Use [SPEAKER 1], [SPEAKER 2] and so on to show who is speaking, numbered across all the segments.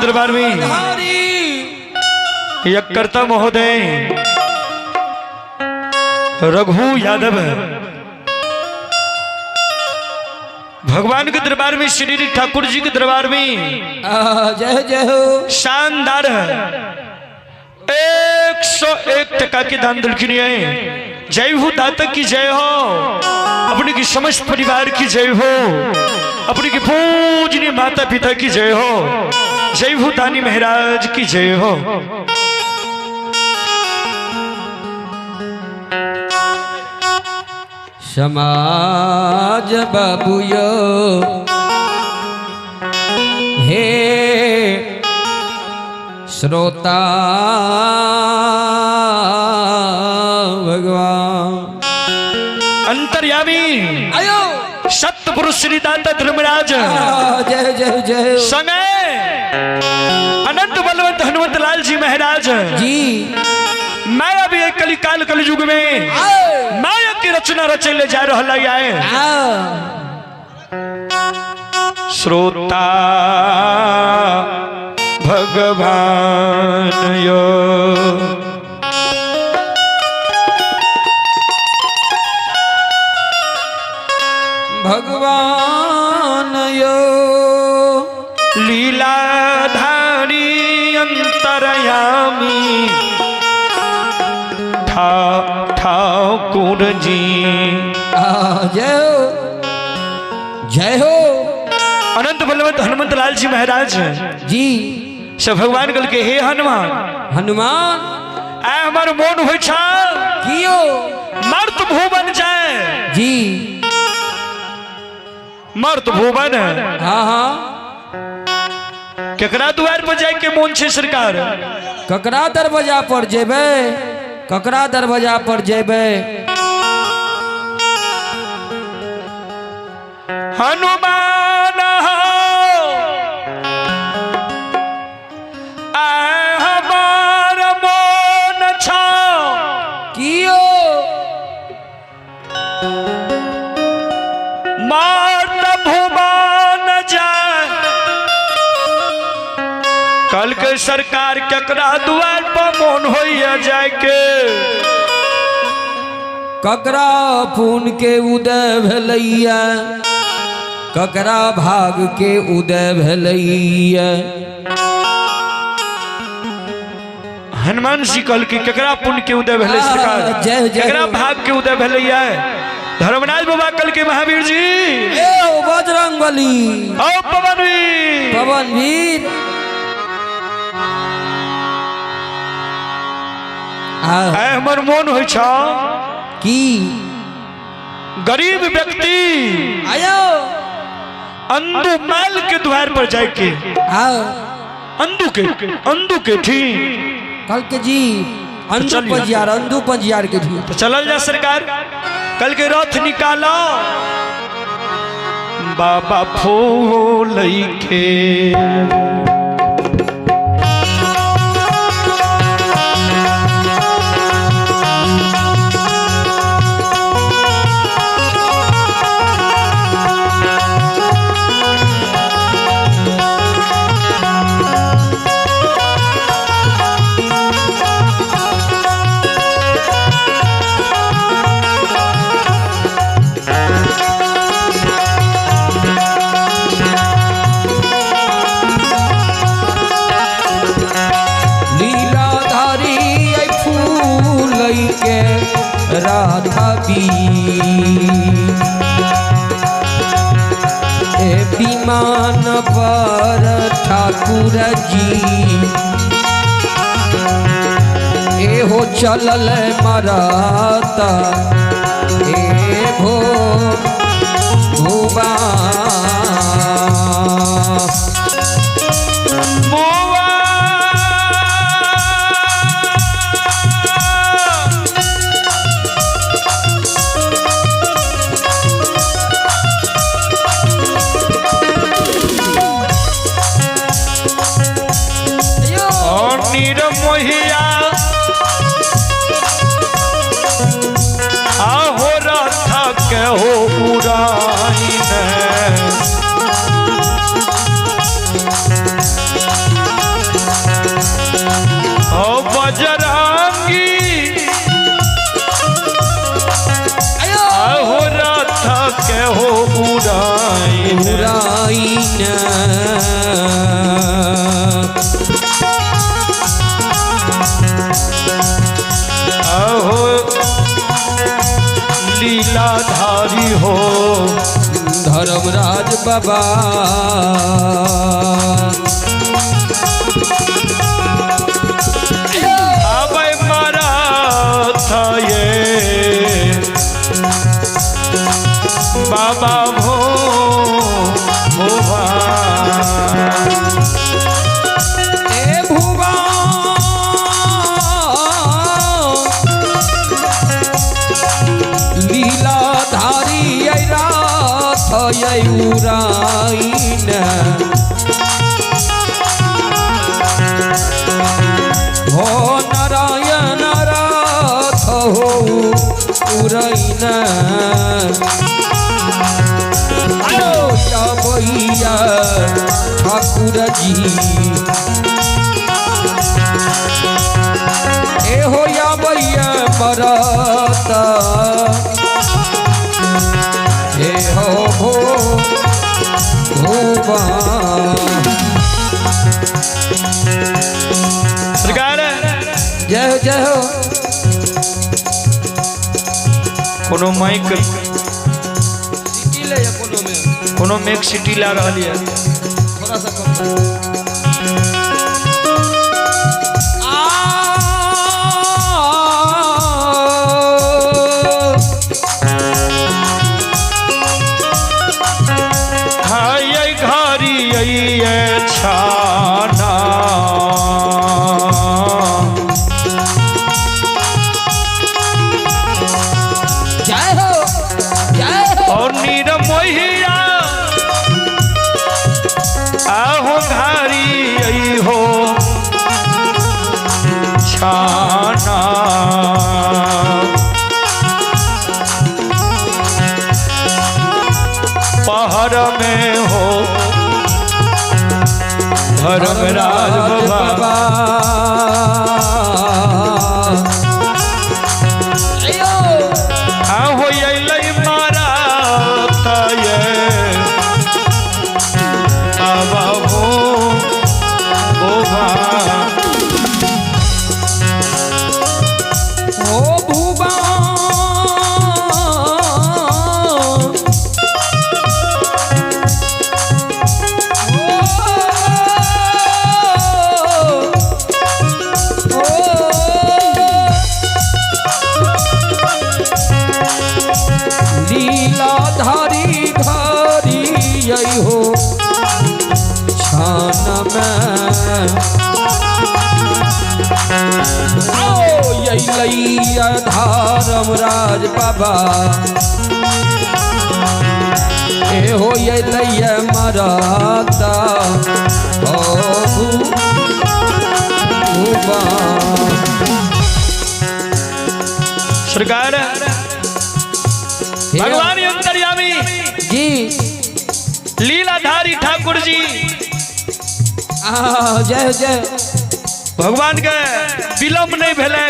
[SPEAKER 1] दरबार में यज्ञकर्ता महोदय रघु यादव भगवान के दरबार में, श्री ठाकुर जी के दरबार में
[SPEAKER 2] जय जय हो।
[SPEAKER 1] शानदार है 101 टका के दान दिलखिनी है। जय हो दाता की जय हो, अपने की समस्त परिवार की जय हो, अपने की पूजनीय माता पिता की जय हो, जय हो दानी महाराज की जय हो।
[SPEAKER 2] समाज बाबू यो हे श्रोता भगवान
[SPEAKER 1] अंतर्यामी
[SPEAKER 2] आयो
[SPEAKER 1] सतपुरुष श्री दाता धर्मराज
[SPEAKER 2] जय जय जय
[SPEAKER 1] संगे अनंत बलवंत हनुमत लाल जी महाराज
[SPEAKER 2] जी।
[SPEAKER 1] मैं अभी एक कलिकाल कलयुग में माया की रचना रचे ले जा रहा आए। श्रोता भगवान यो
[SPEAKER 2] भगवान यो
[SPEAKER 1] लीलाधारी अंतरयामी ठाकुर जी।
[SPEAKER 2] जय हो जय हो।
[SPEAKER 1] अनंत बलवंत हनुमंत लाल जी महाराज
[SPEAKER 2] जी
[SPEAKER 1] सब भगवान कल के हे हनुमान
[SPEAKER 2] हनुमान
[SPEAKER 1] आय हमार मोन हो
[SPEAKER 2] कियो
[SPEAKER 1] मर्त भुवन जाए
[SPEAKER 2] जी।
[SPEAKER 1] मर्त भुवन।
[SPEAKER 2] हाँ हाँ।
[SPEAKER 1] केकरा द्वार पर जाए के मोन छे सरकार?
[SPEAKER 2] ककरा दरवाजा पर जेबे, ककरा दरवाजा पर जेबे?
[SPEAKER 1] हनुमान आय हमार मोन छा
[SPEAKER 2] कियो
[SPEAKER 1] मर्त भुवन जाए। कल के सरकार केकरा द्वार पर मोन होइया जाए के?
[SPEAKER 2] ककरा पुन के उदय भेलैया, ककरा भाग के उदय भेलैया?
[SPEAKER 1] हनुमान जी कहल कि केकरा पुण्य के उदय भेलै सरकार?
[SPEAKER 2] जय जय।
[SPEAKER 1] केकरा भाग के उदय भेलैया? धर्मराज बाबा कल के महावीर जी
[SPEAKER 2] ए ओ बजरंग बली
[SPEAKER 1] ओ पवन वीर
[SPEAKER 2] पवन वीर।
[SPEAKER 1] आय हमर मोन होइ छ
[SPEAKER 2] की
[SPEAKER 1] गरीब व्यक्ति
[SPEAKER 2] आयो
[SPEAKER 1] अंदू माल के द्वार पर जाए के
[SPEAKER 2] आओ
[SPEAKER 1] अंदू के ठीक
[SPEAKER 2] कल के जी अंदू
[SPEAKER 1] चलिए।
[SPEAKER 2] पंजियार, अंदू पंजियार के जी।
[SPEAKER 1] तो चलल जा सरकार कल के रथ निकालो बाबा फूल के
[SPEAKER 2] लीलाधारी ऐ फूल के राधा बी ए विमान पर ठाकुर जी एहो चलल मराता ए भो भुवा
[SPEAKER 1] बुआ निरमोहिया आहो रथ के हो उड़ाइन।
[SPEAKER 2] बाबा।
[SPEAKER 1] आबै मारा था ये बाबा भो भुवा।
[SPEAKER 2] ए भुवा लीलाधारी राथ उराइन हो नारायण रथ हो उरैन भैया ठाकुर जी ए हो या भैया बरत हे हो भोबा।
[SPEAKER 1] सरकार
[SPEAKER 2] जय हो जय हो।
[SPEAKER 1] कोनो माइक
[SPEAKER 2] सिटी ले या कोनो में
[SPEAKER 1] कोनो मेक सिटी ला रहल है।
[SPEAKER 2] थोड़ा सा कम कर। आ
[SPEAKER 1] हाय घरी ये छाना
[SPEAKER 2] जय हो जय हो।
[SPEAKER 1] और नीरमोहिया आहो घारी आई हो छाना। पहर में हो धर्मराज बाबा।
[SPEAKER 2] अयो
[SPEAKER 1] आहो अइलै मारा तये बाबा हो भोभा।
[SPEAKER 2] ओ भूबा लीलाधारी घारी आई हो छान में आओ यही धर्म राज बाबा ए हो ये मराता ओ भूबा।
[SPEAKER 1] सरकार भगवान अंतर्यामी
[SPEAKER 2] जी
[SPEAKER 1] लीलाधारी ठाकुर जी
[SPEAKER 2] आ जय जय।
[SPEAKER 1] भगवान के विलम्ब नहीं भेलै।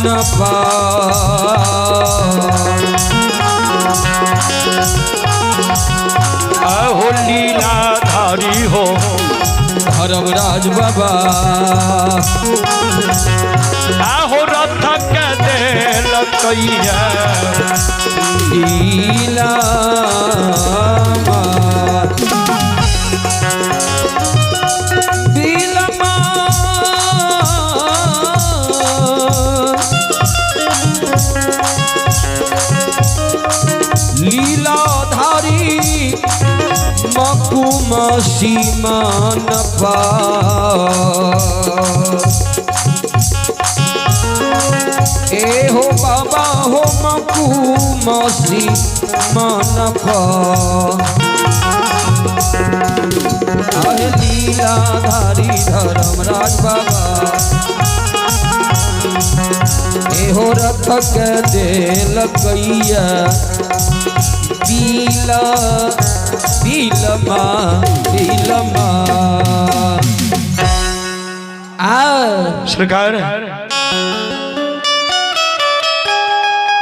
[SPEAKER 2] पर।
[SPEAKER 1] आहो लीलाधारी हो
[SPEAKER 2] धर्मराज बाबा।
[SPEAKER 1] आहो रथ के देलकैया
[SPEAKER 2] लीला बिलमा लीलाधारी मकुम सीमान पर। ए हो बाबा हो मकुम सीमान पर। अरे लीलाधारी धर्मराज बाबा एहो रथ के देलकैया बीला बीलमा बीलमा आ
[SPEAKER 1] सरकार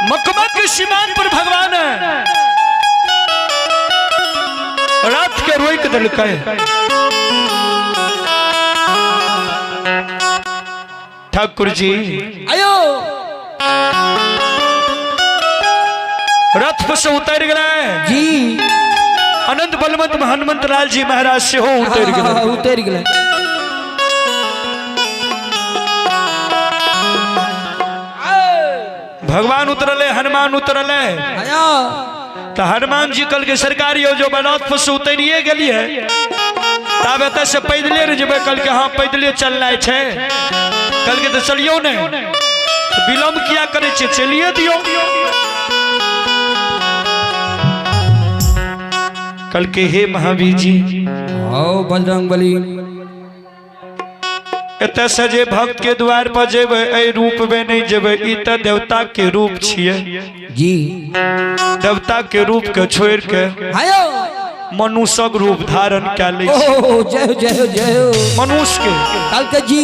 [SPEAKER 1] मकमा के सीमान पर भगवान है रात के रोक दिलकै। ठाकुर जी
[SPEAKER 2] आयो
[SPEAKER 1] रथ पर से उतर गए
[SPEAKER 2] जी।
[SPEAKER 1] अनंत बलवंत हनुमंत लाल जी महाराज से हो उतर गए।
[SPEAKER 2] उतर गए।
[SPEAKER 1] भगवान उतरले हनुमान उतरले
[SPEAKER 2] आयो
[SPEAKER 1] तो हनुमान जी कल के सरकारी हो जो रथ पर से उतरिए गेली है तब एतऽ से पैदले ने जेबै। कल के हाँ पैदले चलना छै। कल के तो चलियो ने विलम्ब किया करे छियै, चलिए दियो। कल के हे महावीर जी
[SPEAKER 2] आओ बजरंग बली
[SPEAKER 1] एतऽ से जे भक्त के द्वार पर जेबै एहि रूप में नहीं जेबै, ई तऽ देवता के रूप छियै
[SPEAKER 2] जी।
[SPEAKER 1] देवता के रूप के छोड़ के
[SPEAKER 2] आयो
[SPEAKER 1] मनुष्यक रूप धारण कए लै छै।
[SPEAKER 2] ओ जय हो जय हो जय हो
[SPEAKER 1] मनुष्य के
[SPEAKER 2] कल के जी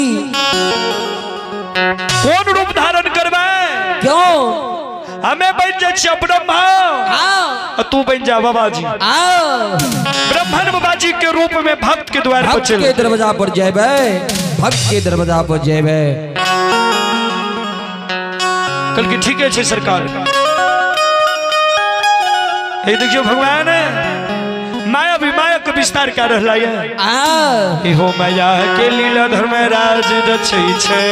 [SPEAKER 1] कोन रूप धारण करबै?
[SPEAKER 2] क्यों
[SPEAKER 1] हमें बन जाइ छियै ब्रह्मा
[SPEAKER 2] हाँ
[SPEAKER 1] आ तू बन जा बाबाजी।
[SPEAKER 2] आओ
[SPEAKER 1] ब्राह्मण बाबाजी के रूप में भक्त के द्वार पर
[SPEAKER 2] भक्त
[SPEAKER 1] चल
[SPEAKER 2] के दरवाजा पर जेबै, भक्त के दरवाजा पर जेबै।
[SPEAKER 1] कल के ठीक है सरकार। ये देखियो भगवान माया भी माया के विस्तार कर रहा है।
[SPEAKER 2] आ
[SPEAKER 1] इहो माया के लीला धर्मराज रचै छै।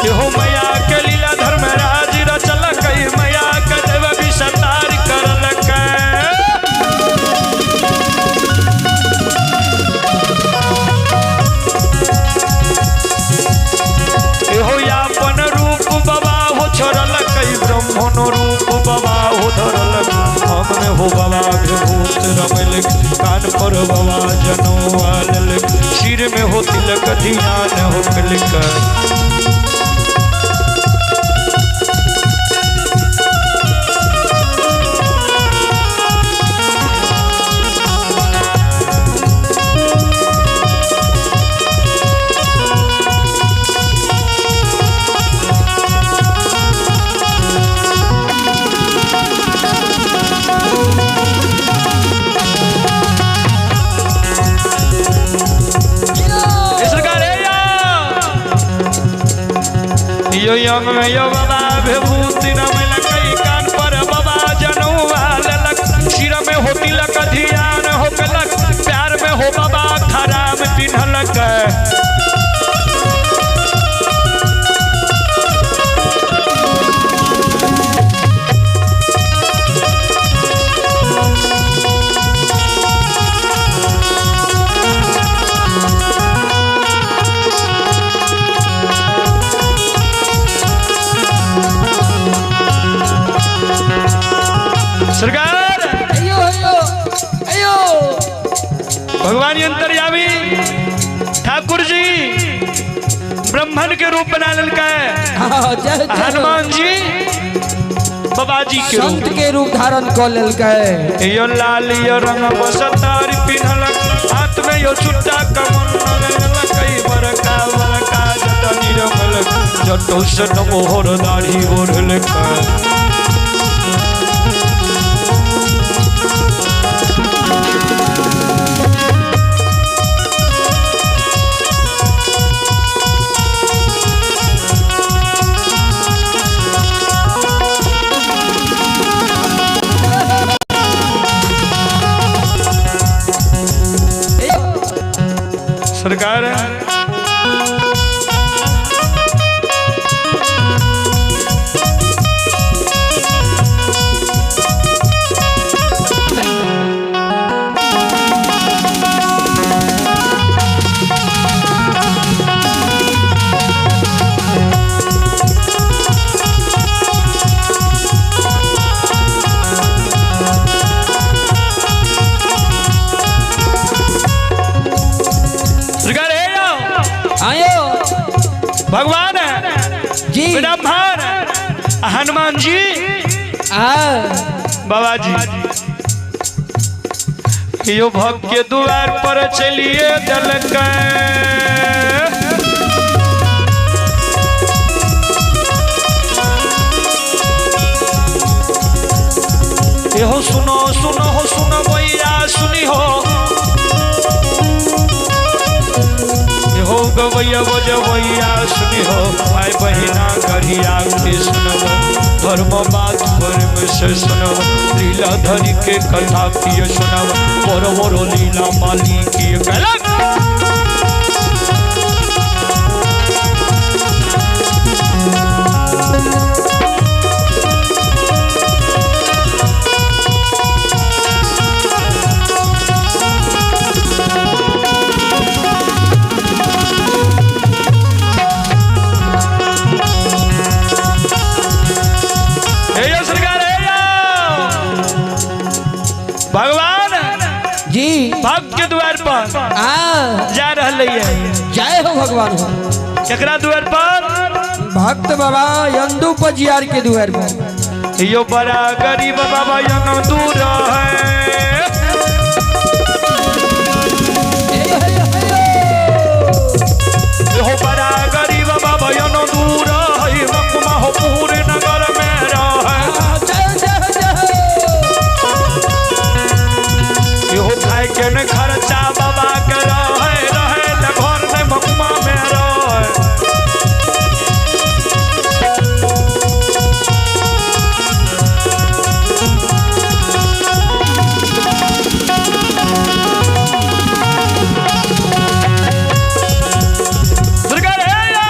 [SPEAKER 1] इहो माया के लीला धर्मराज रचलकै, माया के देव विस्तार करलकै। एहो अपन रूप बाबा हो छोड़लकै, ब्राह्मण रूप बाबा हो धरलक। हम में हो बाबा विभूत रमलक, कान पर बाबा जनौ आललक, सिर में हो तिलक ध्यान हो कलक। यो यंग में यो बाबा विभूति रमलकै, कान पर बाबा जनौ आललक, सिर में हो तिलक ध्यान हो कलक, प्यार में हो बाबा खराब पिन्हलक। सरकार
[SPEAKER 2] अयो अयो अयो
[SPEAKER 1] भगवान अंतर्यामी ठाकुर जी ब्रह्म ब्राह्मण के रूप बना लेलकै।
[SPEAKER 2] हाँ, जय जय हो।
[SPEAKER 1] हनुमान जी बाबाजी के
[SPEAKER 2] संत
[SPEAKER 1] रूप
[SPEAKER 2] के रूप धारण कऽ लेलकै।
[SPEAKER 1] यो लाल यो रंग बसतार पिन्हलक, हाथ में यो छुट्टा कमंडल लेलक, बड़का बड़का जटा निरमल जटो से मोहर दाढ़ी ओढ़लक। सरकार सरकार हे जाओ।
[SPEAKER 2] आयो
[SPEAKER 1] भगवान है
[SPEAKER 2] जी।
[SPEAKER 1] ब्राह्मण हनुमान जी
[SPEAKER 2] आ
[SPEAKER 1] बाबा जी यो भक्त के द्वार पर चलिए दलक। हो सुनो सुनो हो सुनो भैया सुनी हो, हो गवैया बजवैया सुनी हो, भाई बहिना करिया के सुनब, धर्म बात पर से सुनब, लीला धरि के कथा प्रिय सुनब, बड़ बड़ लीला माली के गलत। हे यो सरकार हे यो भगवान
[SPEAKER 2] जी
[SPEAKER 1] भक्त के द्वार पर
[SPEAKER 2] आ
[SPEAKER 1] जा रहले है।
[SPEAKER 2] जय हो भगवान हो।
[SPEAKER 1] केकरा द्वार पर?
[SPEAKER 2] भक्त बाबा यंदू पजियार के द्वार पर।
[SPEAKER 1] यो बड़ा गरीब बाबा यन दूर है। यो बड़ा गरीब बाबा यन दूर है, मकुमा हो पूरे नगर में रहे।
[SPEAKER 2] जय जय जय हो।
[SPEAKER 1] यो खाए के न खर्चा बाबा के रहे, रहे न घर में मकुमा में रहे। सरकार हे यो।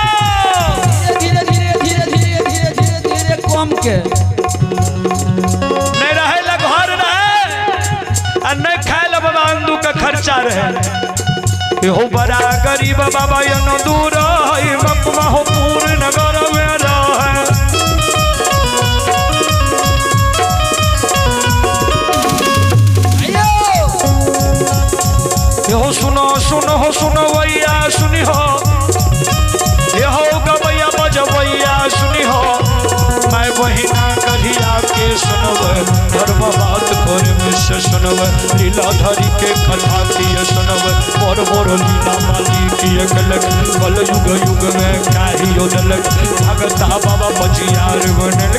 [SPEAKER 2] धीरे धीरे धीरे धीरे धीरे धीरे धीरे कम के
[SPEAKER 1] नहीं रहे ला घर रहे आ नहीं खाए ला बाबा अंदू का खर्चा रहे। यो बड़ा गरीब बाबा यन दूर है, मकुमा हो पूरे नगर में रहे।
[SPEAKER 2] आयो
[SPEAKER 1] यो सुनो सुनो हो सुनो भैया सुनी हो, यो गवैया बजवैया सुनी हो, मैं बहिना कहिया के सुनब, धर्म बात कर से सुनब, लीला धरि के कथा प्रिय सुनब, बड़ बड़ लीला माली किय कलक, कल युग युग में काहियो दलक, भगता बाबा बजियार बनल।